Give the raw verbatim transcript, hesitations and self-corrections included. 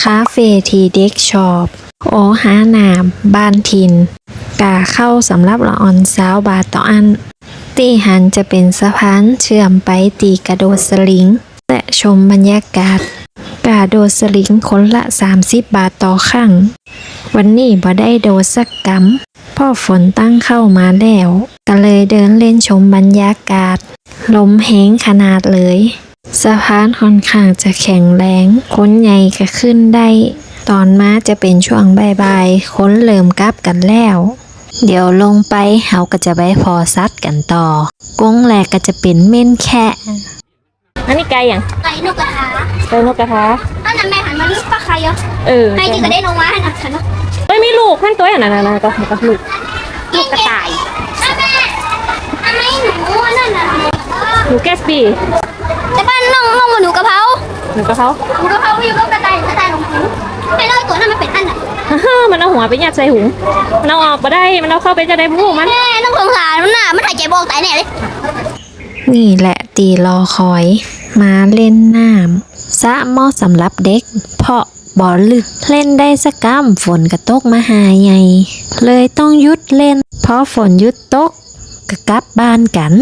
คาเฟ่ตี้เด็กชอบ โอฮาน้ำบ้านถิ่น ก้าเข้าสำหรับละอ่อนซาวบาทต่ออั้น ตี้หั้นจะเป๋นสะพานเชื่อมไปตี้กระโดดสลิง และชมบรรยากาศ ก้าโดดสลิงคนละสามสิบบาทต่อครั้ง วันนี้บ่ได้โดดสักกำ เพราะฝนตั้งเข้ามาแล้ว ก็เลยเดินเล่นชมบรรยากาศ ลมแฮงขนาดเลย สะพานค่อนข้างจะแข็งแรง คนใหญ่ก็ขึ้นได้ ต๋อนมาจะเป๋นช่วงบ่ายๆ คนเริ่มกลับกั๋นแล้ว เดี๋ยวลงไปเฮาก็จะไปผ่อสัตว์กั๋นต่อ กงแรกก็จะเป๋นเม่นแคะ อันนี้ไก่หยัง ไก่นกกระทา ไก่นกกระทา อันนั้นแม่หันมานี่ปะใครอ่ะ เออ ใครที่ก็ได้ลงมาหันนะ เอ้ย มีลูกหั้นตั๊ว อันนั้นน่ะ ก็ ก็ลูก ลูกกระต่าย แม่ ทำไมหนูนั่นน่ะ หนูแกสบี แต่บ้านน้อง น้องหนูกะเพรา หนูกะเพรา หนูกะเพราอยู่กับกระต่าย กระต่ายของหนู ไอ้เล่าตัวนั้นมันเป๋นอันไหน มันเอาหัวไปยัดใส่หุง มันเอาออกบ่ได้ มันเอาเข้าไปจะได้บ่ฮู้มัน แม่ น้องสงสารมันน่ะ มันหายใจ๋บ่ออกต๋ายแน่เลย นี่แหละตี้รอคอย มาเล่นน้ำ สระเหมาะสำหรับเด็ก เพราะบ่ลึก เล่นได้สักกำ ฝนก็ตกมาหาใหญ่ เลยต้องหยุดเล่น พอฝนหยุดตก ก็กลับบ้านกั๋น